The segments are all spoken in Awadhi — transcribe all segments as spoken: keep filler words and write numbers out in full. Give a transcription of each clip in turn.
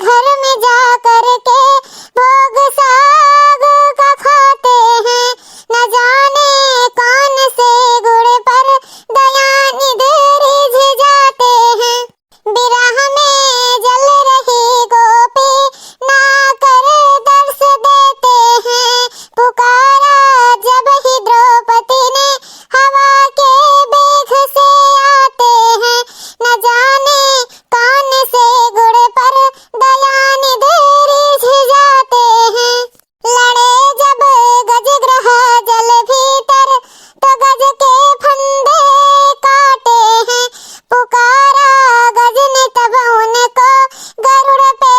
घर में जा करके भोग साग का खाते हैं। न जाने कौन से गुण पर दयानिधि रिझ जाते हैं। विरह में जल रही गोपी ना कर दर्श देते हैं। पुकारा जब ही द्रौपदी ने हवा के वेग से आते हैं। न जाने कौन से गुण पर दयानिधि रिझ जाते हैं। लड़े जब गज ग्रह जल भीतर तो गज के फंदे काटे हैं। पुकारा गज ने तब उनको गरुड़ पे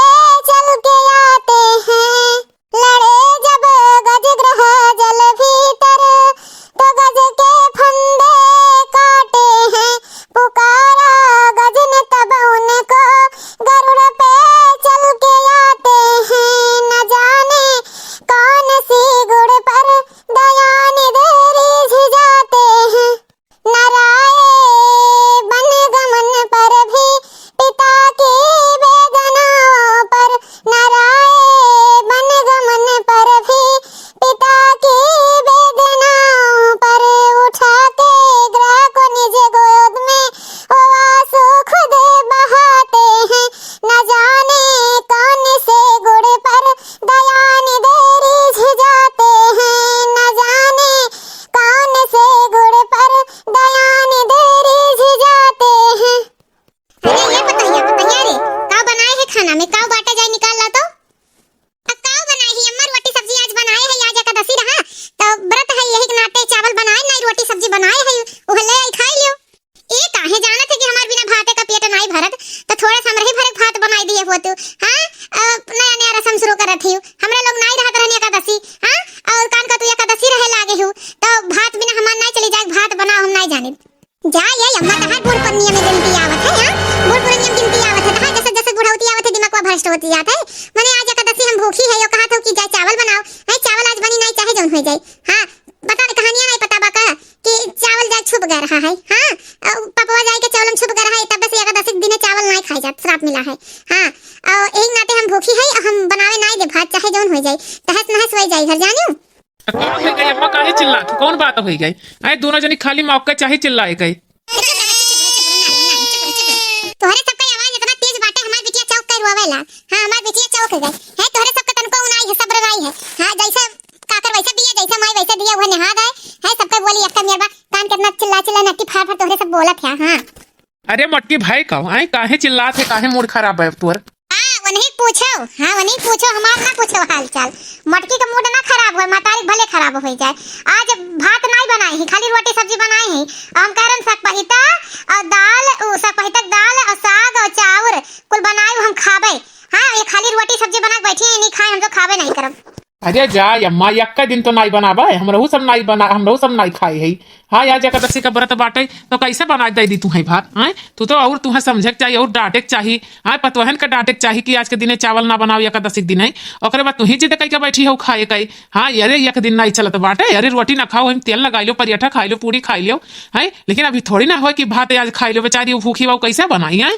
चल के आते हैं। लड़े जब गज ग्रह जल भीतर तो गज के फंदे काटे हैं। पुकारा गज ने तब उनको गरुड़ पे चल के आते हैं। न जाने कौन सी गुण पर दयानिधि रिझ जाते हैं। नराए वन गमन पर भी पिता की वेदनाओं पर, नराए वन गमन पर भी पिता की वेदनाओं पर उठा के ग्रह को निज गोद में वो आंसू खुद बहाते हैं। न जाने कौन से गुण पर दयानिधि रिझ जाते हैं। न जाने कौन से गुण पर दयानिधि रिझ जाते हैं। अरे ये पतोहिया, पतोहिया रे, का बनाए है खाना में? का बाटा जाए निकाल ला तो। अब का बनाए है अम्मा? रोटी सब्जी आज बनाए है, आज एकादशी रहा, तो व्रत है, यही के नाते चावल बनाए नाई, रोटी सब्जी बनाए है, उहे ले आई खाई लियो। ए काहे जानत है कि हमार बिना भाते का पेट नाई भरत, तो थोड़ा सा हमरे ही भरे भात बनाई दिए हो तू, हाँ? अ, नया नया रसम शुरू करत ही, हमरा लोग नाई रहत रहनी एकादशी, हाँ? और कान का तू एकादशी रहे लागे हो, तो भात बिना हमार नाई चली जाए, भात बनाओ हम नाई जाने। जा ये अम्मा, तहार बूढ़ पुरनिया में गिनती आवत है, हाँ? बूढ़ पुरनिया में गिनती आवत है, तहार जैसे जैसे बुढ़ौती आवत है, दिमागवा भ्रष्ट होती जात है। मने आज एकादशी हम भूखी है, यो कहा था कि जा चावल बनाओ, है चावल आज बनी नाई, चाहे जौन हो जाए। हाँ, पता नहीं कहानियाँ नहीं पता बा का कि चावल जाए छुप गए रहा है, हाँ? अ, पपवा जाए के चावल में छुप गए रहा है, तब से एकादशी के दिने चावल नाई खाए जात, श्राप मिला है, हाँ? और यही नाते हम भूखी है, हम बनावे नाई दे भात, चाहे जौन हो जाए, तहस नहस हो जाए घर, जानियो। का होइ गई अम्मा, काहे चिल्लात हो? कौन बात होइ गई? आए दोनों जनी खाली मौका चाहे चिल्लाए गई। तोहरे सबका आवाज इतना तेज बाटे, हमार बिटिया चौंक के रोवेला। हाँ, हमार बिटिया चौंक गई है। तोहरे सबका तनको उनाई है, सब्र नाई है। हाँ, जैसे काकर वैसे दिया, जैसे माई वैसे दिया, वह नेहाद है। है सबका बोली एक मेर बा, कान कितना चिल्ला चिल्ला नट्टी फाड़ फाड़ तोहरे सब बोलत है। हाँ। अरे मोटकी भाई का, आए काहे चिल्लात है, काहे मूड खराब है तोर? हाँ, वनही पूछो, हाँ, वनही पूछो, हमार ना पूछो हाल चाल। मोटकी का मूड ना खराब होए, महतारी भले खराब होइ जाए। आज भात नाई बनाए ही, खाली रोटी सब्जी बनाए ही। और हम कह रहे साग पहिता और दाल, उ, साग पहिता के दाल और साग और चाउर कुल बनाए हम खाबे। हाँ, ये खाली रोटी सब्जी बना के बैठी है, नहीं खाए, हम तो खाबे नहीं करब। अरे जा अम्मा, यक्का दिन तो नाई बनाबे, हमरहू सब नाई बना, हमरहू सब नाई खाए है। हाँ, आज एकादशी का व्रत बाटे, तो कैसे बना दे दी तुहैं भात? हाँ, तू तो और तुहैं समझे के चाही, और डांटे के चाही। हाँ, पतोहन के डांटे के चाही कि आज के दिने चावल ना बनाओ एकादशी के दिने। ओकरे बाद तुही जिद कई के बैठी हो खाए कई। हाँ, अरे एक दिन नाई चलत बाटे, अरे रोटी ना खाओ, हम तेल लगाई लो, पराठा खाई लो, पूरी खाई लो। हाँ, लेकिन अभी थोड़ी ना हो कि भात आज खाई लो, बेचारी वो भूखी बा, कैसे बनाई है?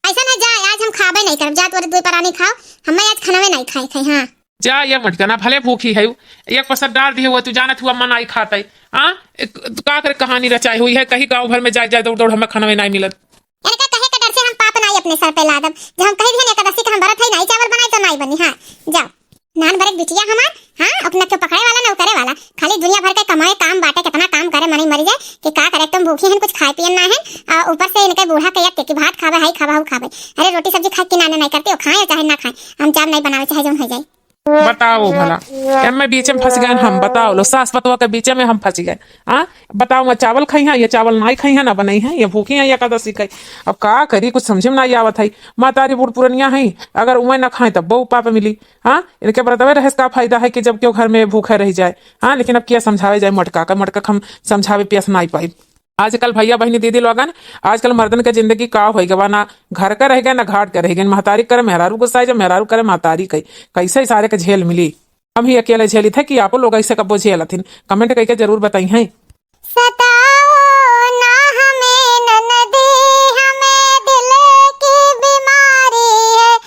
ऐसा ना जा, आज हम खाबे नहीं करब, जा तोरे दुई परानी खाओ, हमें आज खाना में नहीं खाए खाए। हाँ। जा ये मटकना, भले भूखी है, एक पसर डाल दिए हुआ, तू जानत हुआ मन आई खात है। हाँ, एक, तू का करे कहानी रचाई हुई है, कहीं गाँव भर में जाए जाए दौड़ दौड़ हमें खाना में नहीं मिलत। इनका कहे के डर से हम पाप नाई अपने सर पे लादब। जब हम कही भी एकादशी का हम व्रत है, नाई चावल बनाए तो नाई बनी। हाँ, जाओ। नान बरे के बिटिया हमार, हाँ, अपना क्यों पकड़े वाला ना करे वाला, खाली दुनिया भर के कमाए काम बाटे, कितना काम करे मनई मरी जाए कि का करे, तुम भूखी हैं, कुछ खाए पियन ना है, और ऊपर से इनके बूढ़ा के यत्ते कि भात खावे, हाई खावे, हाउ खावे। अरे रोटी सब्जी खाए कि नाने नहीं करती हो, खाए चाहे ना खाए, हम जाब नहीं बनावे चाहे जौन हो जाए। बताओ भला, एमे बीच में फंस गए हम, बताओ लो, सास पतोह के बीच में हम फंस गए। हाँ, बताओ, मैं चावल खाई है, ये चावल नाई खाई है, ना बनाई है, ये भूखी है, ये एकादशी खाई। अब का करी, कुछ समझे में नाई आवत है। महतारी बूढ़ पुरनिया है, अगर उमय ना खाए तब बहु पाप मिली। हाँ, इनके बरतवे रहे से का फायदा है कि जब क्यों घर में भूखे रह जाए। हाँ, लेकिन अब क्या समझावे जाए मोटका का, मोटका का हम समझावे पिया से नाई पाई। आजकल भैया बहिनी दीदी लोगन, आजकल मर्दन के जिंदगी का होइ गवा, ना घर का रह गए, ना घाट का रह गए। महतारी करे मेहरारू गुस्साए, जब मेहरारू करे महतारी कही, कैसे इशारे के झेल मिली। हम ही अकेले झेलित है कि आपो लोग ऐसे कब्बो झेलत हिन? Comment कइके जरूर बताई हैं। सताओ ना हमें ननदी, हमें दिल की बीमारी है।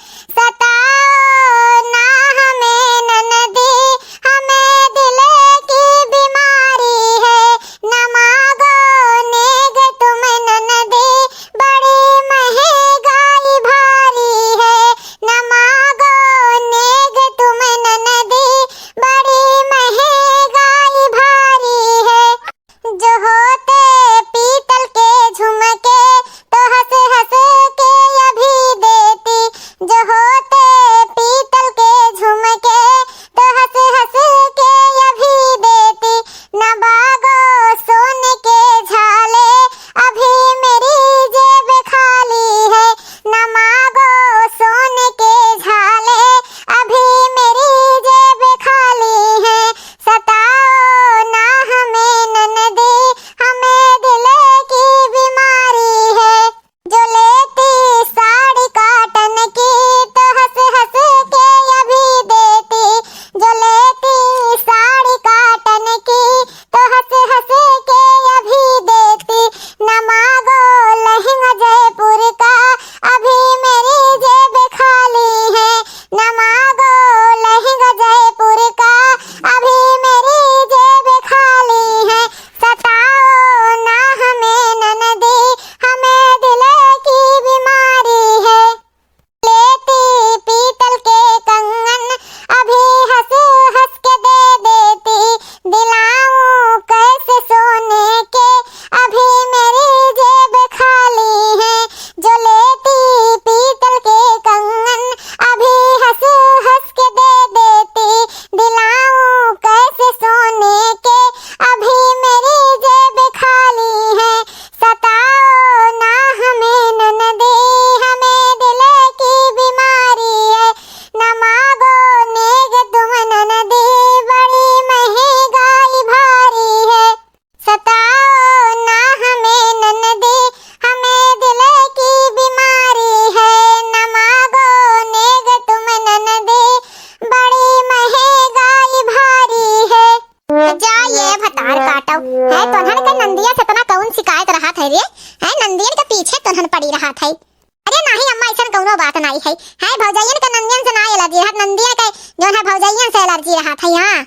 इनका नंदियन से ना allergy रहत, नंदिया के जौन है भौजइयन से allergy रहत है, हाँ।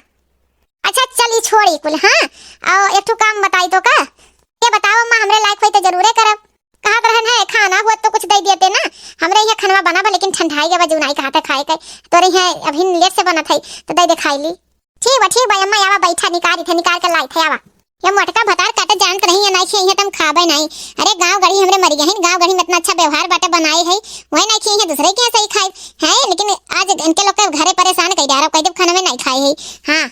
अच्छा चली छोड़ी कुल, हाँ। और एक ठो काम बताई तो का? ये बताओ अम्मा, हमरे लायक होई तो जरूरे करब। कहत रहन है खाना हुआ तो कुछ दे देते ना, हमरे यहाँ खनवा बना बा लेकिन ठंडाई गवा, जू नाई कहत है खाए के, तोरे यहाँ अभी लेट से बनत है तो दे दे खाई ली। ठीक बा, ठीक बा अम्मा, आवा बैठा, निकाल इथे, निकाल के लाई थे, आवा। ये मोटका भतार काटे जानत नहीं है, नाई खियइहे त हम खाबे नाई। अरे गाँव गढ़ी हमरे मरि गहिन, गाँव गढ़ी में इतना अच्छा व्यवहार बाटे बनाए है, वही नाई खियइहे दूसरे के यहाँ से ही खाए है, लेकिन आज इनके लोग के घरे परेशान कई डारब, कई देब खाना में नाई खाए है। हाँ,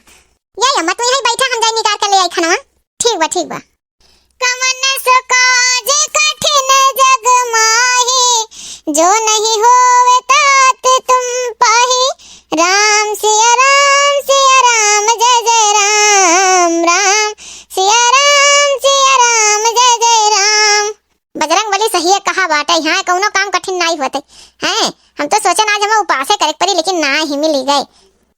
ये अम्मा तू यहीं बैठा, हम जाई निकाल के ले आई खाना। ठीक बा, ठीक बा। कवन सो काज कठिन जग माही, जो नहीं होवे तात तुम पाही। राम सिया राम सिया राम, जय जय राम, राम सिया राम सिया राम, जय जय राम। बजरंग बली सही है कहा बाटे, यहाँ कौनो काम कठिन नाई होते हैं। हम तो सोचे ना आज हमें उपासे करे के पड़ी, लेकिन ना ही मिली गए।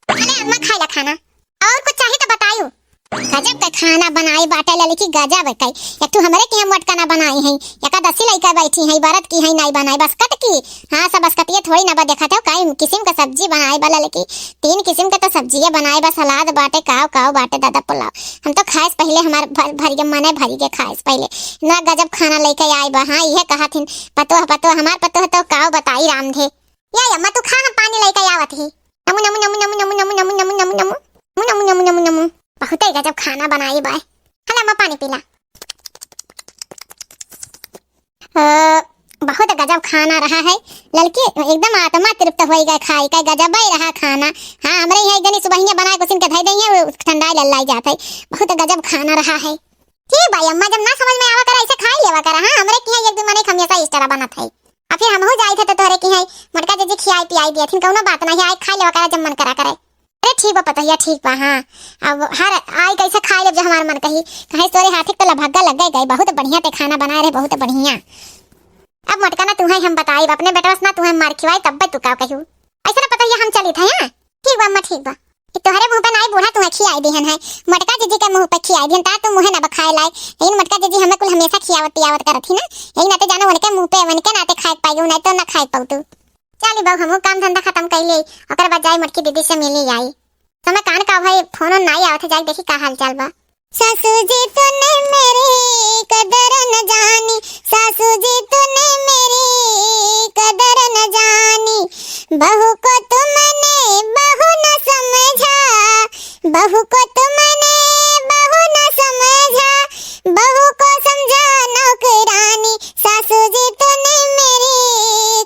अरे अम्मा खाए ला खाना। और कुछ चाही तो बतायू। गजब का खाना बनाई बाटे ललकी, गजब है कई। एक ठो हमरे के यहाँ मोटका ना बनाई है, एकादशी लइका बैठी है, व्रत की है, नाई बनाई बसकट की। हाँ, सब बसकटिए थोड़ी ना बा, देखत हो कई किस्म का सब्जी बनाई बा ललकी, तीन किस्म का तो सब्जिए बनाई बा, सलाद बाटे, काव काव बाटे दादा पुलाव। हम तो खाए से पहले हमार भर, भर के मने भरी के खाए से पहले ना गजब खाना लेके आई बा। हाँ, इहे कहत हिन पतोह, पतोह, हमार पतोह तो काव बताई राम धे। या, या, अम्मा, तू खा, हम पानी लेके आवत ही। नमु, नमु, नमु। बहुते गजब खाना बनाई बाय। हला, अम्मा, पानी पीला। अ, बहुत गजब खाना रहा है। ललकी, एकदम आत्मा तृप्त होई गए खाई के, गजब ही रहा खाना। हाँ, हमरे यहाँ एक जनी सुबहिया बनाए कुछ इनके धई देइए, वो ठंडाई लल्लाई जात है। बहुत गजब खाना रहा है। ठीक बा अम्मा, जब ना समझ में आवा करा, ऐसे खाई लेवा करा। हाँ, हमरे किहाँ एक दू मने हमेशा इस तरह बनत है। आ फिर हमहू जाइत है तो तोहरे किहाँ मोटका जीजी खियाई पियाई दियथिन, कौनो बात नहीं, आए खाई लेवा करा जब मन करा करे। अरे ठीक बा पतोहिया, ठीक बा। हाँ, अब हर आई कैसे खाई लेब जो हमार मन कही, कहे तोरे हाथे के तो लभग्गा लग गए, बहुत बढ़िया ते खाना बनाए रहे, बहुत बढ़िया। अब मोटका ना तुहे हम बताई, अपने बेटवा से ना तुहे मार खिवाई, तब तू का कहू। ऐसे ना पतोहिया, हम चलित है, हाँ? ठीक बा अम्मा, ठीक बा। ई तोहरे मुँह पे नाई बूढ़ा तुहे खियाई दिहन है, मोटका जीजी के मुँह पे खियाई दिहन, ता तू मुँहे ना बखाए लाए। लेकिन मोटका जीजी हमें कुल हमेशा खियावत पियावत करत ही ना, यही नाते जानो उनके मुँह पे, उनके नाते खाए पाई, नहीं तो ना खाए पाऊ तू। चली बहू, हमहू काम धंधा खत्म कर ले, ओकर बाद जाई मोटकी दीदी से मिली आई। समय कान का भाई फोन नाई आवत है, जाई देखी का हाल चाल बा। सासू जी तूने मेरी कदर न जानी, सासू जी तूने मेरी कदर न जानी, बहू को तुमने बहू न समझा, बहू को तुमने बहू न समझा, बहू को समझा नौकरानी, सासू जी तूने मेरी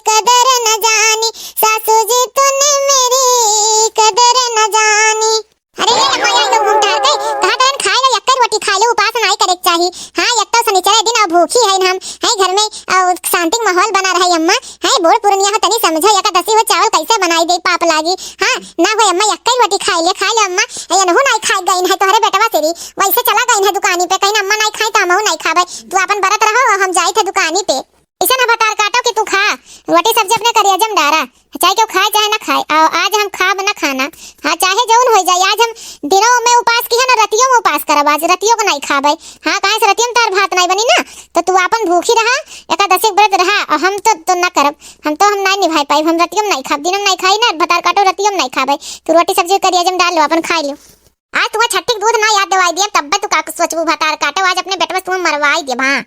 कदर न जानी, सासू जी तूने मेरी कदर न जानी। अरे ये अम्मा, यहाँ लोग घूम टहर के कहा करन, खाए लो, यक्के रोटी खाए लो, उपास नाई करे के चाही। हाँ, एक तो शनिचरे दिन और भूखी है हम, है घर में, और शांति का माहौल बना रहे अम्मा, है बूढ़ पुरनिया हो, तनी समझो, एकादशी हो, चावल कैसे बनाई दे, पाप लागी। हाँ, ना हो अम्मा, यक्के रोटी खाए ले, खाए लो अम्मा, ये नहु नाई खाए गइन है तोहरे बेटवा से री, वैसे चला गइन है दुकानी पे, कहीं अम्मा नाई खाई तो हमहू नाई खाबे, तू अपन बरत रहो और हम जाइत है दुकानी पे। ऐसा ना भतार काटो कि तू खा, रोटी सब्जी अपने करिया जम डारा, चाहे केहू खाए चाहे ना खाए। आ, आज हम खाब ना खाना, हाँ, चाहे जौन हो जाए। आज हम दिनों में उपास की है ना, रतियों में उपास करब, आज रतियों को नहीं खाबे। हाँ, काहे से रतियों में तार भात नहीं बनी ना, तो तू अपन भूखी रहा, एकादशी के व्रत रहा, और हम तो, तो ना करब, हम तो हम नहीं निभाई पाई, हम रतियों में नहीं खाब, दिनों में नहीं खाई ना, भतार काटो रतियों में नहीं खाबे। तू रोटी सब्जी करिया जम डाल लो, अपन खाई लो। आज तुम्हें छठी के दूध ना याद दिवाई दिए, तब तू का सोचबू भतार काटो, आज अपने बेटवा से तुम्हें मरवाई दिए, हाँ।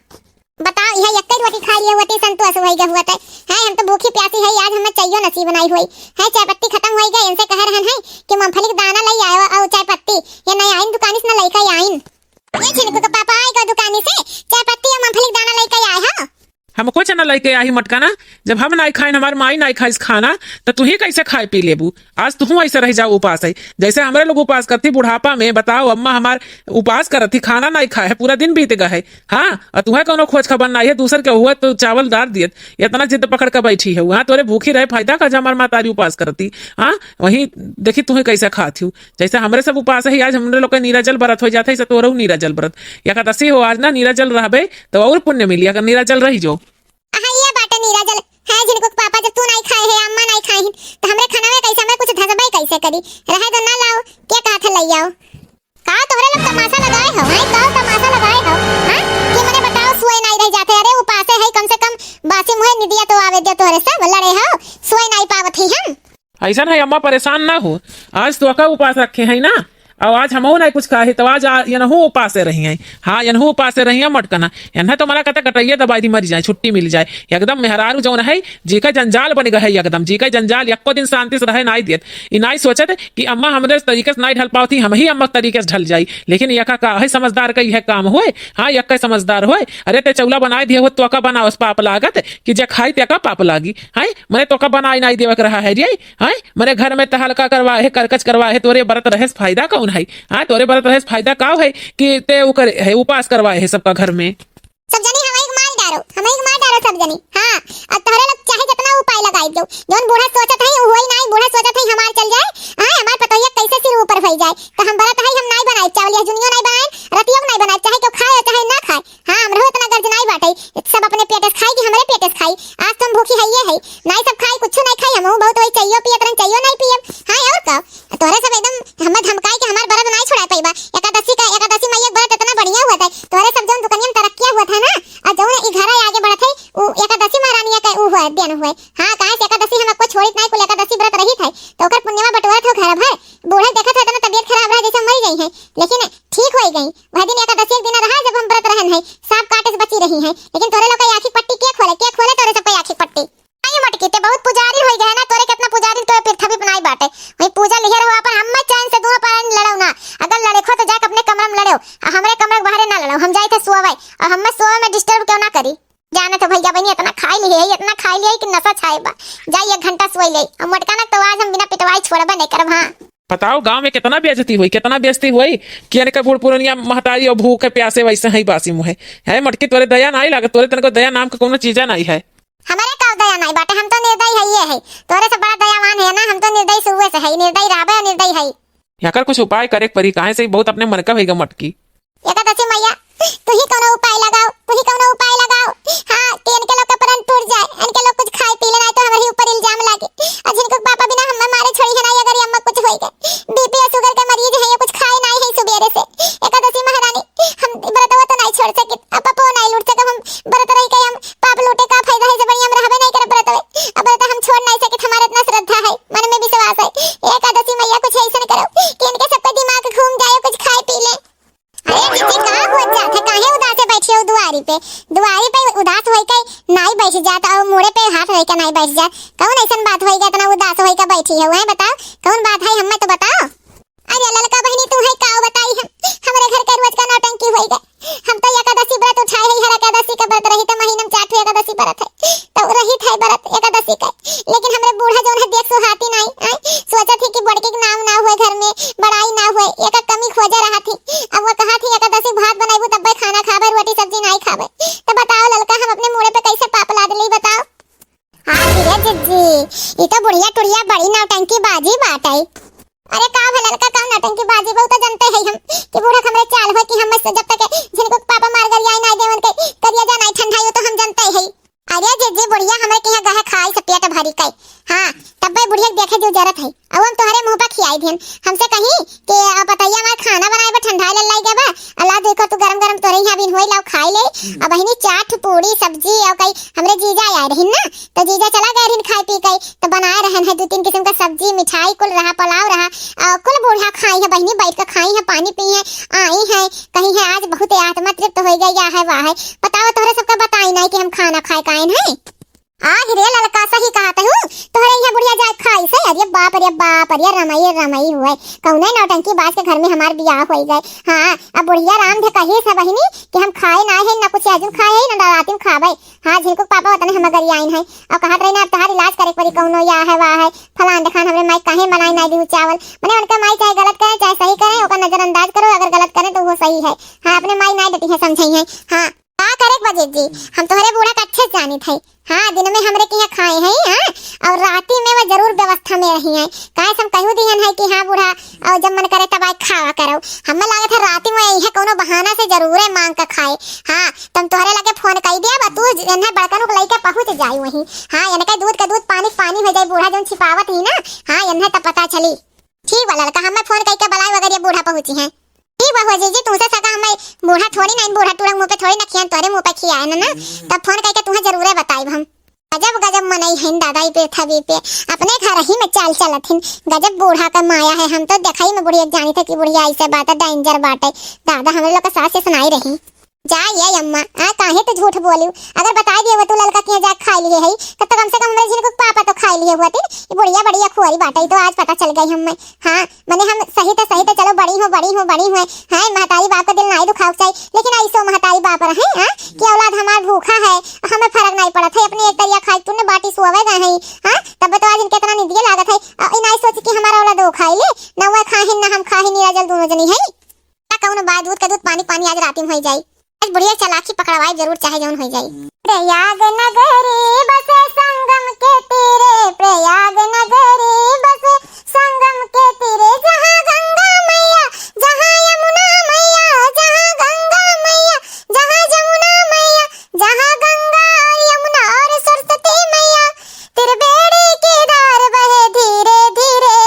बताओ, यह एक रोटी खा लिए होते, संतोष होई गए हुआ थे। हैं, हम तो भूखी प्यासी है, आज हमें चाहिए नसीब नहीं हुई। है, चाय पत्ती खत्म होई गए, इनसे कह रहन है कि मूंगफली के दाना ले आयो और चाय पत्ती। ये नहीं आइन दुकानी से, ना लेके आइन। ये झिनकू के पापा आए गए दुकानी से, चाय पत्ती और मूंगफली के दाना लेके आए हो। हम कुछ ना लेके आई मटकाना, जब हम नाई खाइन, हमार माई नाई खाइस खाना, तो तू ही कैसे खाए पी लेबू? आज तू ऐसे रह जाओ उपास है, जैसे हमरे लोग उपास करती बुढ़ापा में। बताओ अम्मा, हमार उपास करत ही, खाना नहीं खाए है, पूरा दिन बीत गए है। हाँ, और तुम्हें कोनो खोज खबर नहीं है, दूसर के हुआ तो चावल डाल दियत, इतना जिद पकड़ के बैठी है। हाँ, तोरे भूखी रहे फायदा का, जब हमार मातारी उपास करती। हाँ, वहीं देखी तुम्हें कैसे खात हूँ, जैसे हमरे सब उपास है, आज हमरे लोग के नीराजल व्रत हो जाता है, ऐसे तोरऊ नीराजल व्रत। एकादशी हो आज ना, नीराजल रहबे तो और पुण्य मिली, अगर नीराजल रही जो। अहा, ये बाटे नीराजल। है झिनकू के पापा, जब तू नहीं खाए है, अम्मा नहीं खाए हैं, तो हमरे खाना में कैसे, हमें कुछ धसबे कैसे करी? रहे दो ना, लाओ, के कहा था ले आओ। का तोहरे लोग तमाशा लगाए हो, हैं? का तमाशा लगाए हो, हाँ? कि मने बताओ, सोए नहीं रह जाते। अरे उपासे है, कम से कम बासी मुहे निदिया तो आवे दे तोहरे सब, लड़े हो, सोए नाई पावत ही हम। अइसन है अम्मा, परेशान ना हो, आज तोका उपास रखे हैं ना, अउ आज हमहू नाई कुछ खाए, तो आज आ-, यनहू उपासे रही हैं। हाँ, यनहू उपासे रही हैं, मटकना। यन्हा तो मना कहता कटैया दबाई दी, मरी जाए, छुट्टी मिल जाए। एकदम मेहरारू जौन है, जी का जंजाल बन गए है एकदम, जी का जंजाल, यक्को दिन शांति से रहे नाई देत। ई नाई सोचत कि अम्मा हमरे तरीके से नाई ढल पावत ही, हम ही अम्मा के तरीके से ढल जाई। लेकिन यका का है समझदार का यह काम होए? हाँ, यक्का समझदार होए। अरे ते चौला बनाए दिए हो, तोका बनावस पाप लागत कि जे खाई तेका पाप लागी। हैं? मने तोका बनाई नाई देवे के रहा है रे। हैं? मने घर में तहलका करवा है, करकच करवा है, तोरे बरत रहे से फायदा कौन है? हाँ, तोरे बरत रहे से फायदा का है कि ते ओकर है उपास करवाए है सबका घर में? सब जनी हमही के मार डारो, हमही के मार डारो सब जनी। हाँ, अब तोहरे लोग चाहे जितना उपाय लगाई दो, जौन बूढ़ा सोचत है, उ होई नाई, बूढ़ा सोचत है, हमार चल जाए, हाँ, हमार पतोहिया कैसे सिर ऊपर होई जाए, तो हम बरत है, हम नाई बनाए, चावल यह जुनियो नाई बनाए, रतियो के नाई बनाए, चाहे केहू खाए, चाहे ना खाए, हाँ, हमरो इतना गर्ज नाई बाटे, सब अपने पेट से खाई कि हमरे पेट से खाई, आज तो हम भूखी है, ये है, नाई सब खाई, कुछ नाई खाई, हमहू बहुत वही चाहिए पियत रहन, चाहिए नाई पियब, हाँ, और का? तोहरे सब एकदम हमें धमकाई के हमार बरत नाई छोड़ा पइबा। एकादशी का, एकादशी मैया के बरत इतना बढ़िया हुआ था। तोहरे सब जौन दुकनिया में तरक्किया हुआ था ना, और जौन ई घरा आगे बढ़त है, उ एकादशी महारानिया का उ हुआ, दिन हुआ। हाँ, काहे से एकादशी हम आपको छोड़ित नाई, कुल एकादशी बरत रहित है, तो ओकर पुण्यवा बटोरत हो घर भर। बूढ़ा देखत है इतना तबियत खराब रहा जैसे मरी गई है, लेकिन ठीक होई गई। वह दिन एकादशी एक दिन रहा जब हम बरत रहन है, सांप काटे से बची रही है, लेकिन तोहरे लोग का आँखी पट्टी के खोले, के खोले तोहरे सबका आँखी पट्टी? नहीं मटकी, ते बहुत पुजारी होई गए ना, तोरे कितना पुजारी तो पृथ्वी पर नाई बाटे। वही पूजा लिहे रहो अपन, हम्मे चैन से दोनों परानी लड़ो ना। अगर लड़े खो तो जाके अपने कमरा में लड़ो, और हमरे कमरा के बाहरे ना लड़ो, हम जाई थे सोवे, और हम्मे सोवे में disturb क्यों ना करी। जाने तो भैया बहनी इतना खाई लिए है, इतना खाई लिए है कि नशा छाए बा। जाई एक घंटा सोई ले, और मटका ना तो आज हम बिना पिटवाई छोड़बे नहीं करब। हाँ। बताओ, गाँव में कितना बेइज्जती हुई, कितना बेइज्जती हुई कि यानी कि बूढ़ पुरनिया महतारी और भूखे प्यासे वैसे ही बासी मुँहे। है मटकी, तोरे दया नाई लागत, तोरे तनको दया नाम का कोनो चीजा नाई है। हमरे का दया नाई बाटे, हम तो निर्दयी है, ये है। तोरे से बड़ा दयावान है ना, हम तो निर्दयी शुरुए से है, निर्दयी रहबे और निर्दयी है। एकर कुछ उपाय करे के परी, काहे से ई बहुत अपने मन का होइगा मटकी। एकादशी मैया, तू ही कौनो उपाय लगाओ, तू ही कौनो उपाय लगाओ। हाँ, कि इनके लोग का प्राण टूट जाए, इनके लोग कुछ खाए पी ले, नाई तो हमरे ही ऊपर इल्जाम लागे। और जिनको पापा बिना हमें मारे छोड़ी है ना, अगर ये अम्मा कुछ होई गए, BP और sugar के मरीज है, ये कुछ खाए नाई है सुबेरे से। एकादशी महारानी, हम व्रतवा तो नाई छोड़ सकित, अब पपो नाई लूट सकब, हम व्रत रह के हम पाप लूटे का फायदा है, से बढ़िया हम रहबे नहीं करब व्रत में। अब व्रत हम छोड़ नहीं सकित, हमारा इतना श्रद्धा है, मन में विश्वास है। एकादशी मैया कुछ ऐसन करो कि इनके सबके दिमाग घूम जाए, कुछ खाए पी ले। अरे जीजी, का होत जात है, काहे उदासे बैठी हो दुआरी पे? दुआरी पे उदास होई के नाई बैठ जात और मुड़े पे हाथ रख के नाई बैठ जात। कौन ऐसन बात होई के इतना उदास होई के बैठी हो, हैं बताओ? कौन बात है, हमें तो बताओ। अरे ललका बहिनी, तू है का बताई हम? हमरे घर के रोज का नौटंकी होई गए। हम तो एकादशी व्रत उठाए है, हर एकादशी का व्रत रही तो महीना में चार ठो एकादशी व्रत है, तो रही थे व्रत एकादशी का। लेकिन हमरे बूढ़ा जौन है देख सुहाती नाई, आय, सोचत ही कि बड़की के नाम ना हुए घर में, बड़ाई ना हुए, एक कमी खोजे रहा थी। अब वो कहा थी एकादशी भात बनाबू तब्बे खाना खाबे, रोटी सब्जी नाई खाबे। तो बताओ ललका, हम अपने मुड़े पे कैसे पाप लाद ली बताओ? हाँ रे जिज्जी, ई तो बुढ़िया टुढ़िया बड़ी नौटंकी बाजी बाटे। अरे का भला का, का नौटंकी बाजी बा, उ तो जनते है हम कि बूढ़ा हमरे चाल हो कि हम से जब तक झिनको पापा मार गरियाई ना देवन के करिया जा नाई ठंडाई, उ तो हम जनते है। अरे जिज्जी, बुढ़िया हमरे के यहाँ गहे खाई से पेट भरी के। हाँ, तब्बे बुढ़िया के देखे जो जरत है। अब हम तोहरे मुँह पर खियाई दिहन। हमसे कही कि अब पतैया हमार खाना बनाए बा, ठंडाई लल्लाई गए बा, अल्लाह देखो तू गरम गरम तोरे यहाँ बिन होई लाओ खाई ले। अब बहिनी चाट पूड़ी सब्जी और कई हमरे जीजा आए रहिन ना, तो जीजा चला गए रहिन खाए पी के, तो बनाए रहन है दो तीन किस्म का सब्जी, मिठाई कुल रहा, पुलाव रहा, और कुल बूढ़ा खाई है बहिनी, बैठ के खाई है, पानी पी है, आई है, कही है आज बहुत आत्मा तृप्त हो गई, या है वाह है। बताओ तोहरे सबका बताई नहीं कि हम खाना खाए काइन है। आह रे ललका, सही कहत हूँ, तोहरे यहाँ बुढ़िया जाए खाई से, अरे बाप रे बाप, अरे रमई रमई हुए, कौने नौटंकी बाज के घर में हमार बियाह होई गए। हाँ, अब बुढ़िया राम धे कही से बहिनी कि हम खाए ना है, ना कुछ आजुन खाए है, ना राती में खाबे। हाँ, झिनको पापा वतने हम गरियाइन है, और कहत रही ना, अब तहार इलाज करे के पड़ी, कौनो या है, वाह है, फलान देखान हमरे माई काहे बनाई ना दी चावल। मने उनका माई चाहे गलत करे, चाहे सही करे, ओकर नजरअंदाज करो, अगर गलत करे तो वो सही है। हाँ, अपने माई ना डटी है, समझई है। हाँ। का करे के बा जिज्जी, हम तोहरे बूढ़ा के अच्छे से जानित है। हाँ, दिन में हमरे के यहाँ खाए हैं, हाँ, और राती में वो जरूर व्यवस्था में रही हैं। काहे से हम कहू दिहन है कि हाँ बूढ़ा, और जब मन करे तब आए खावा करो। हमें लागत है राती में यही कोनो बहाना से जरूरे मांग के खाए। हाँ, तुम तोहरे लगे फोन कई दिया बा, तू जन्हे बड़कन को लइके पहुँच जाई वहीं। हाँ, इनके दूध का दूध, पानी का पानी हो जाए, बूढ़ा जौन छिपावत ही ना, हाँ, इन्हें तब पता चली। ठीक बा ललका, हमें फोन कई के बुलाए अगर ये बूढ़ा पहुँची हैं। ठीक बा हो जीजी, तुमसे सका हमें बूढ़ा थोड़ी ना, बूढ़ा टूढ़ा मुँह पे थोड़ी ना खियान, तोरे मुँह पे खियाए ना, ना। तब फोन करके तुम्हें जरूरे बताइब हम। गजब, गजब मनई हइन दादा, ई पे थवी पे। अपने घर ही में चाल चलत हिन। गजब बूढ़ा का माया है, हम तो देखई में बुढ़िया जानी थे कि बुढ़िया ऐसे बात danger बाटे। दादा हमरे लोग का सास से सुनाई रही। जा ये अम्मा, आ काहे तो झूठ बोलियो? अगर बताई दिए हुआ तू ललका किया जा खाई लिए है, तब तो कम से कम हमरे झिन को पापा तो खाई लिए हुआ थे। ये बुढ़िया बढ़िया खुआरी बाटे, ई तो आज पता चल गई हमें। हाँ, मने हम सही तो, सही तो चलो बड़ी हो, बड़ी हो, बड़ी हो। हाँ, महतारी बाप का दिल नाई दुखाव चाहिए, लेकिन ऐसो महतारी बाप रहे, हाँ, कि औलाद हमार भूखा है, हमें फर्क नहीं पड़त है, अपनी एक तरिया खाई तूने बाटी सोवे गए हैं, हाँ, तब तो आज इनके इतना निदिया लागत है। अ, ई नाई सोच कि हमारा औलाद वो खाई ले, ना वह खाहिन, ना हम खाहिन, निराजल दोनों जनी है। का कौनो बा, दूध का दूध, पानी पानी, आज राती में होई जाई। आज बुढ़िया चालाकी पकड़वाई जरूर, चाहे जौन होई जाई। प्रयाग नगरी बसे संगम के तीरे, प्रयाग नगरी बसे संगम के तीरे, जहाँ गंगा मैया, जहाँ यमुना मैया, जहाँ गंगा मैया, जहाँ जमुना मैया, जहाँ गंगा और यमुना और सरस्वती मैया, त्रिवेणी के धार बहे धीरे धीरे,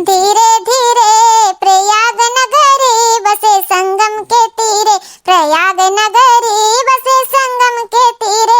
धीरे धीरे। प्रयाग नगरी बसे संगम के तीरे, प्रयाग नगरी बसे संगम के तीरे।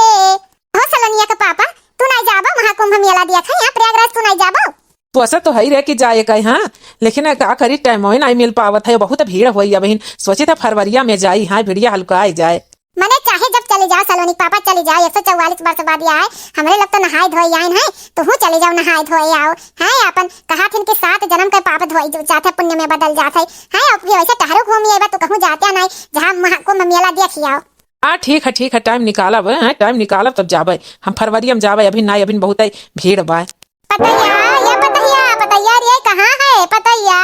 हो सलोनिया के पापा, तू नाई जाबो महाकुंभ मेला देखे, यहाँ प्रयागराज तू नाई जाबो? तो ऐसा तो है ही रहे कि जाए का, हाँ, लेकिन का करी, टाइम ही नहीं मिल पावत है, बहुत भीड़ होई। अब हिन सोचे था फरवरिया में जाई, हाँ, भिड़िया हल्का आई जाए। मने चाहे जब चले जाओ सलोनी के पापा, चले जाओ, एक सौ चौवालीस वर्ष बाद आए, हमरे लोग तो नहाए धोए आइन है, तुहू चले जाओ नहाए धोए आओ, है अपन कहा थिन कि सात जन्म के पाप धोई जाते, पुण्य में बदल जाते, है अब ये वैसे टहरो घूम आए बा, तू कहूँ जाते नहीं, जहाँ महाकुंभ मेला देख आओ। हाँ, ठीक है, ठीक है, टाइम निकालब, हैं, टाइम निकालब तब जाबे। हम फरवरी में जाबे, अभी नाई, अभी बहुत ही भीड़ बा। पतैया, ये पतैया, पतैया रे, कहाँ है पतैया?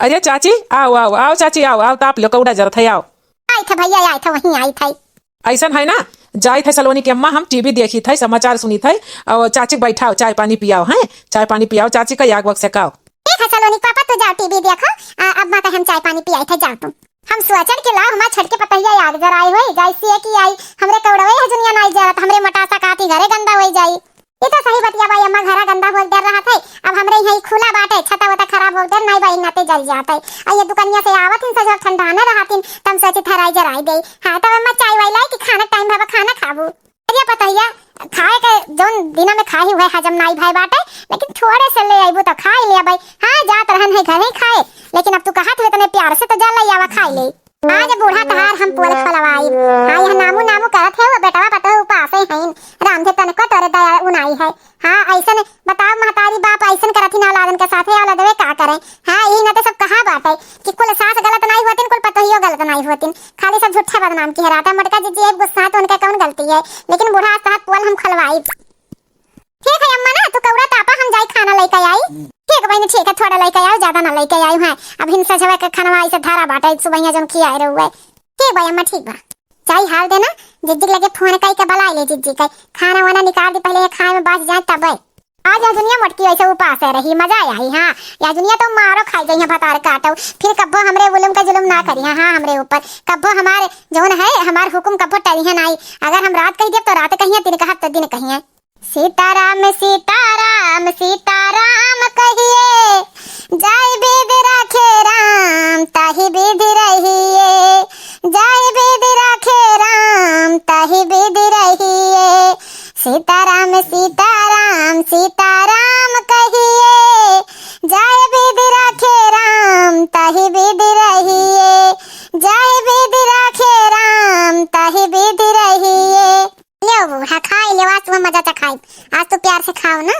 अरे चाची, आओ, आओ, आओ चाची, आओ, आओ, ताप लो, कौड़ा जरत है, आओ। आई थे भैया, आई थे, वहीं आई थे। ऐसन है ना, जाई थे सलोनी के अम्मा, हम टीवी देखी थे, समाचार सुनी थे, और चाची के बैठाओ, चाय पानी पियाओ, हैं, चाय पानी पियाओ, चाची का आग वग सेकाओ। ठीक है सलोनी के पापा, तू जाओ टीवी देखो, आ, अम्मा का हम चाय पानी पियाई थे, जाओ तुम। हम सोचन के लाओ हमार छटके पतैया आग जराए होई, जैसे है कि आई हमरे कौड़वे है जुनिया नाई जरत, हमरे मोटासा काटी घरे गंदा होई जाई। ई तो सही बतिया बा अम्मा, घरा गंदा होल डर रहा थे, अब हमरे यहाँ ई खुला बाटे, छता वता खराब होल डर नाई बा, नाते जल जाते। आ ये दुकनिया से आवत हिन सजवा ठंडाने रहत हिन, तम सोची थराई जराई दे। हाँ तब अम्मा चाय वाई लाई कि खाना टाइम भवा खाना खाबू। अरे पतैया, खाए के जौन दिना में खाही हुए हजम नाई भाई बाटे, लेकिन थोड़े से ले आइबू तो खाई ले भाई। हाँ जात रहन है घर ही खाए, लेकिन अब तू कहत हुए तने प्यार से तो जा ले आवा खाई ले। आज बूढ़ा तहार हम पोल खोलवाई। हाँ, यह नामू नामू करत है, वो बेटवा पतोह उपासे हैं। रामधे तनको तोरे दया उनाई है। हाँ, ऐसन बताओ महतारी बाप ऐसन करत ही ना औलादन के साथे, औलादवे का करे? हाँ, यही नाते सब कहा बाटे कि कुल सास गलत नाई होतिन, कुल पतोहियो गलत नाई होतिन, खाली सब झूठा बदनाम किहे रहता। मोटका जीजी है गुस्सा तो उनके कौन गलती है, लेकिन बूढ़ा आज तहार पोल हम खोलवाई। ठीक है अम्मा ना, तू कौड़ा तापा, हम जाई खाना लेके आई। ठीक बहिनी, ठीक है, थोड़ा लेके आओ, ज्यादा ना लेके आई। हाँ, अब हिन सजवा के खानवा ऐसे धारा बाटे, सुबहिया जौन खियाए रहुए। ठीक बा अम्मा, ठीक बा। जाई हाल देना, जिज्जी के लगे फोन कई के बुलाई ले जिज्जी के, खाना वाना निकाल दी, पहले ये खाए में बच जाए तबे। आज यह दुनिया मोटकी ऐसे उपास है रही, मजा आई। हाँ, यह दुनिया तो मारो खाई जाई है भतार काटो, फिर कब्बो हमरे उलम का जुलम ना करी। हाँ, हाँ, हमरे ऊपर कब्बो हमारे जौन है, हमार हुकुम कब्बो टली है नाई। अगर हम रात कही देब तो रात कहिए, दिन कहब तो दिन कहिए। सीताराम सीताराम सीताराम कहिए, जाय विधि राखे राम ताहि विधि रहिए, जाय विधि राखे राम ताहि विधि रहिए। सीताराम सीताराम सीताराम कहिए, जाय विधि राखे राम ताहि विधि रहिए, जाय विधि राखे राम ताहि विधि रहिए। ल्यो बूढ़ा, खाई ल्यो, आज तुम्हें मजा से खाई, आज तो प्यार से खाओ ना।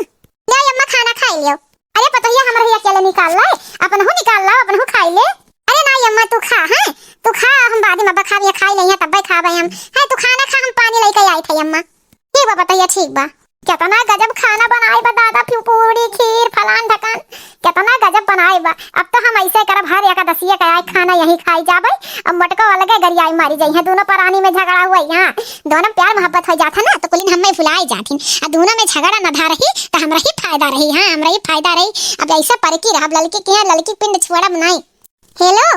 ल्यो अम्मा, खाना खाई ल्यो। अरे पतोहिया, हमर ही अकेले निकाल ले, अपनहु निकाल ला, अपनहु खाई ले। अरे नाई अम्मा, तू खा, हैं, तू खा, हम बाद में अब खाबे, खाई ले, तब्बे खाबे हम। हैं, तू खाना खा, हम पानी लेके आई थे अम्मा। ठीक बा पतोहिया, ठीक बा। केतना गजब खाना बनाए बा दादा, फिर पूरी, खीर, फलान ढकान, केतना गजब बनाए बा। अब तो हम ऐसे करब, हर एकादशिया के आए खाना यहीं खाई जाबे। अब मोटको अलगे गरियाई मारी जाई है, दोनों परानी में झगड़ा हुआ है। हाँ, दोनों प्यार मोहब्बत हो जात है ना, तो कुलिन हमें भुलाए जात हिन। आ दोनों में झगड़ा न धा रही, तो हमरा ही फायदा रही। हाँ, हमरा ही फायदा रही। अब ऐसा परकी रहब, ललकी के यहाँ ललकी पिंड छोड़ब नहीं। हेलो,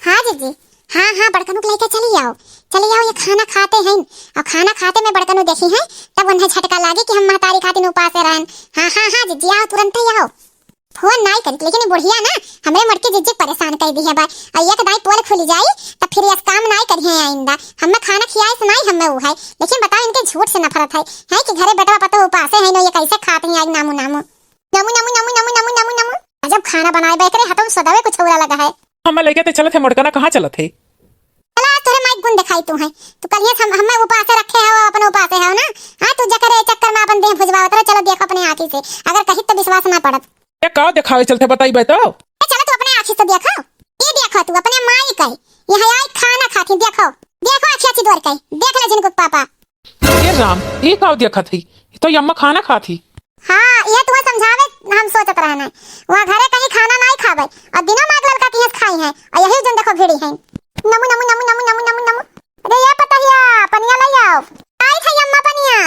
हाँ जीजी, हाँ, हाँ, बड़कनू के लेके चली आओ, चली आओ, ये खाना खाते हैं, और खाना खाते में बड़कनू देखी हैं, तब उन्हें झटका लागे कि हम महतारी खातिन उपास रहन। हाँ, हाँ, हाँ जीजी, आओ, तुरंत ही आओ। फोन नाई करित, लेकिन ई बुढ़िया ना हमरे मोटकी जिज्जी के परेशान कइ दिहे बा। अउर एक दाईं पोल खुलि जाई, तब फिर यस काम नाई करिहे आइंदा। हम्मे खाना खियाए से नाई हम्मे ऊ है, लेकिन बताओ इनके झूठ से नफरत है, है कि घरे बेटवा पतोह उपासे है, न ये कैसे खात हैं आज नामू नामू। नमू, नमू, नमू। अजब खाना बनाए बा, एकरे हथवा में सदवे कुछ औरा लगा है। हम्मे लइके ते चलत है मोटका ना, कहाँ चलत है? चला, आज तोहरे माई गुण देखाई तू है। तू कलिहे हम, हम्मे उपासे रखे हो, अपने उपासे हो ना। हाँ, तू जकरे चक्कर में अपन देह भुजवावत रहे। चलो देखो अपने आँखी से, अगर कही तो विश्वास ना पड़त। ए, का देखावे चलते बताई बे तो? ए, चलो तू अपने आँखी से देखो। ये देखो तू अपने माई का, यहाँ आई खाना खाती, देखो, देखो आँखी अच्छी द्वार का, देख ले जिनको पापा। ए राम, ई का देखत हई? ई तो अम्मा खाना खात ही। हाँ, ये तुम्हें समझावे हम सोचत रहन है। वहाँ घरे कहीं खाना नाई खावे और दिनों माँ के ललका किहे से खाई हैं और यही जन देखो भिड़ी हैं। नमू, नमू, नमू। अरे ये पतहिया, पनिया ले आओ। आई था अम्मा पनिया।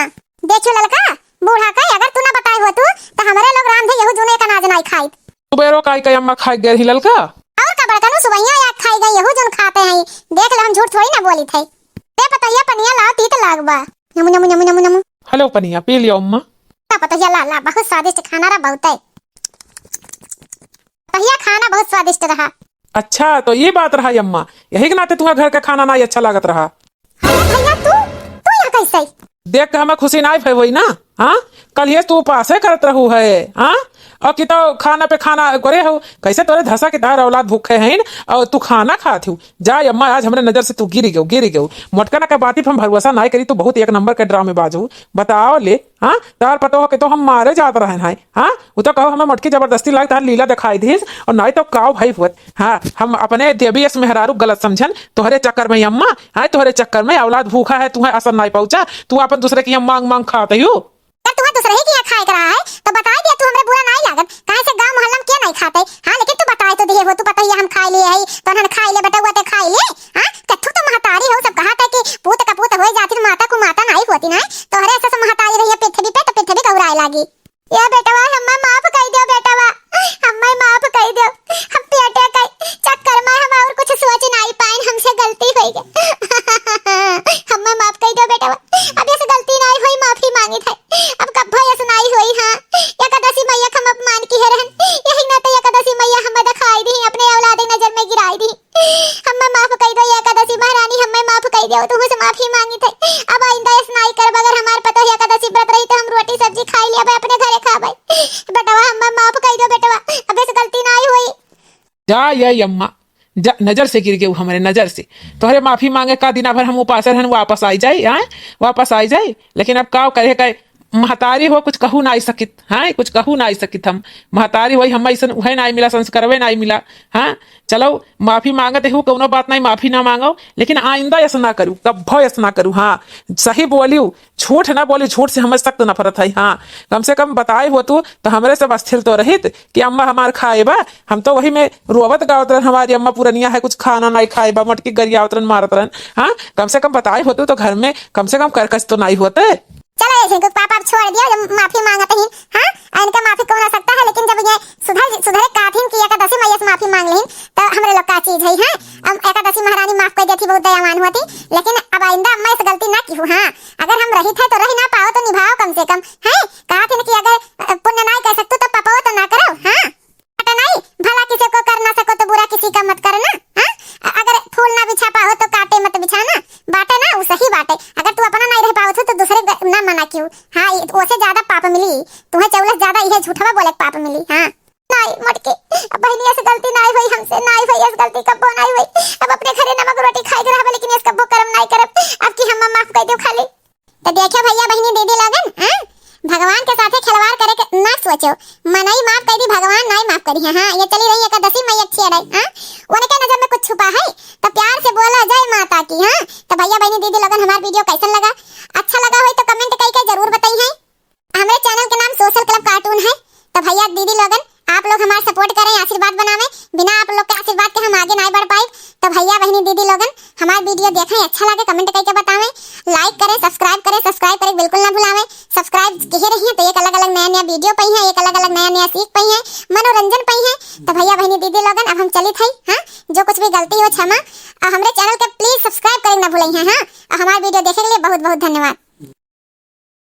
देखियो ललका, बूढ़ा का अगर तू ना बताए हो तू, तो हमरे लोग राम धे यहू जूने का अनाज नाई खाई। सुबेरो काई का अम्मा खाई गए रही ललका? और का बड़कनू सुबहिया या खाई गई, यहू जून खाते हैं। देख ले हम झूठ थोड़ी ना बोली थे। दे पतहिया पनिया लाओ, तीत लाग बा। नमू, नमू, नमू, नमू, नमू। हेलो पनिया, पी लियो अम्मा। ला पतहिया ला, ला, बहुत स्वादिष्ट खाना रहा, बहुत है। पतहिया खाना बहुत स्वादिष्ट रहा। अच्छा, तो ये बात रहा अम्मा, यही के नाते तुम्हारे घर का खाना नाई अच्छा लागत रहा। अरे भैया, तू, तू यहाँ कैसे? देख के हमें खुशी नाई भई होई ना, हाँ? कलिहे से तू उपासे करत रहू है, हाँ? और कि तो खाना पे खाना करे हो, कैसे तोरे धसा के दार औलाद भूखे हैं और तू खाना खात हो? जा अम्मा, आज हमरे नजर से तू गिरी गयो, गिरी गयो। मोटका ना के बाती पे हम भरोसा नाई करी, तू बहुत एक नंबर के ड्रामेबाज हो। बताओ ले, हाँ? तार पतोह के तो हम मारे जात रहन है, हाँ? वो तो कहो हमें मोटकी जबरदस्ती लाग तार लीला दिखाई दीस और नाई तो काव भाई हुअत। हाँ, हम अपने देवी अस मेहरारू गलत समझन, तोहरे चक्कर में अम्मा, हाँ, तोहरे चक्कर में औलाद भूखा है, तुम्हें असर नाई पहुँचा, तू अपन दूसरे की यहाँ मांग मांग खात हो। अगर तुम्हें दूसरे ही के यहाँ खाए के रहा है, तो बताई दिया, तू हमरे बुरा नाई लागत। काहे से गाँव मोहल्ला में के नाई खाते? हाँ, लेकिन तू बताए तो दिहे हो, तू पतहिया हम खाए लिए है, तो हम खाए ले, बेटवा ते खाए ले। हाँ, कथू तो महतारी हो, सब कहा था कि पूत का पूत होए जाती, तो माता को माता नाई होती ना, तोहरे ऐसे से महतारी रही है पृथ्वी पे, तो पृथ्वी गौराए लागी। ए बेटवा, हम्मे माफ कइ देउ बेटवा, हम्मे माफ कइ देउ। हम पेटे के चक्कर में हम और कुछ सोच नाई पाइन, हमसे गलती होइ गई। हम्मे माफ कइ देउ बेटवा, अब ऐसे गलती नाई होई, माफी मांगित है, अब कब्बो ऐसे नाई होई। हाँ, एकादशी मैया के हम अपमान किहे रहन, यही नाते एकादशी मैया हम्मे दिखाई दी, अपने औलाद के नजर में गिराई दी। हम्मे माफ कइ देउ एकादशी महारानी, हम्मे माफ कइ देउ, तुहसे माफी मांगित है। अब आइंदा ऐस नाई करब, अगर हमार पतोह एकादशी व्रत रही तो हम रोटी सब्जी खाई लेबै, अपने घरे खाबै। बेटवा हम्मे माफ कइ देउ बेटवा, अब ऐस गलती नाई होई। जा ये अम्मा, जा, नजर से गिर गए हमरे नजर से। तोहरे माफी मांगे का दिना भर हम उपास रहन, वापस आई जाई, हाँ? वापस आई जाई। लेकिन अब का करे का, महतारी हो, कुछ कहू नाई सकित, हाँ, कुछ कहू नाई सकित हम। महतारी होई, हम अइसन उहे नाई मिला, संस्कारवे नाई मिला, हाँ। चलो, माफी मांगत हूँ, कौनो बात नाई, माफी ना मांगो, लेकिन आइंदा ऐसा ना करू, कब्बो ऐसा ना करू, हाँ। सही बोलियो, झूठ ना बोली, झूठ से हमें सख्त नफरत है, हाँ। कम से कम बताए हो तू, तो हमरे सब अस्थिर तो रहित कि अम्मा हमार खाए बा, हम तो वही में रोवत गावत रहन, हमारी अम्मा पुरनिया है, कुछ खाना नाई खाए बा, मटकी गरियावत रहन, मारत रहन, हाँ। कम से कम बताए हो तू, तो घर में कम से कम करकस तो नाई होते। चलो ये झिनकू के पापा अब छोड़ दियो, जब माफी मांगत ही, हाँ, आ इनका माफी कौन आ सकता है, लेकिन जब ये सुधर, सुधरे काथिन की एकादशी मैया से माफी मांग लेहिन, तो हमरे लोग का चीज है, हाँ। अब एकादशी महारानी माफ कर देती, बहुत दयावान होती, लेकिन अब आइंदा अम्मा ऐसे गलती ना की हूँ, हाँ। अगर हम रही थे तो रही ना पाओ तो निभाओ कम से कम, हैं? कहा थे ना कि अगर, अ, पुण्य ना कर सकते तो पापो तो ना करो, हाँ। काटा नहीं, भला किसी को कर ना सको तो बुरा किसी का मत करना, हाँ? अ-, अगर फूल ना बिछा पाओ तो कांटे मत बिछाना, बाटे ना, वो सही बाटे। अगर तू अपना नहीं रह पाओ तो दूसरे ग-, ना मना क्यों? हाँ, ये, वो से ज्यादा पाप मिली, तुम्हें चौलस ज्यादा यह झूठवा बोले के पाप मिली, हाँ। नाई, मोटकी, अब बहिनी, ऐसे गलती नाई होई हमसे, नाई होई, ऐसे गलती कब्बो नाई होई। अब अपने घरे नमक रोटी खाए के रहबे, लेकिन ऐसे कब्बो करम नाई करब। अब की हम माफ कर दो खाली। तो देखियो भैया, बहिनी, दीदी लोगन, हाँ? भगवान के साथे खिलवाड़ करे के ना सोचो। मनई माफ कर दी, भगवान नाई माफ करी है। हाँ, ये चली रही एकादशी मैया छेड़े, हाँ? उनके नजर में कुछ छुपा है, तो प्यार से बोलो, "जय माता की", हाँ? तो भैया, बहिनी, दीदी लोगन, हमार video कैसन लगा? अच्छा लगा होई तो comment करके जरूर बताई है। हमरे channel के नाम Social Club Cartoon है। तो भैया दीदी लोगन, आप लोग हमार support करें, आशीर्वाद बनावें। बिना आप लोग के आशीर्वाद के हम आगे नाई बढ़ पाइब। तो भैया बहिनी दीदी लोगन, हमार video देखें, अच्छा लगे comment करके बतावें, like करें, subscribe करें, subscribe करें बिल्कुल ना भुलावें। Subscribe किहे रहिए तो एक अलग अलग नया नया video पई है, एक अलग अलग नया नया सीख पई है, मनोरंजन पई है। तो भैया बहिनी दीदी लोगन, अब हम चलित है, हाँ, जो कुछ भी गलती हो क्षमा, और हमरे channel के please subscribe करें ना भूलें, हाँ, और हमार video देखे के लिए बहुत बहुत धन्यवाद।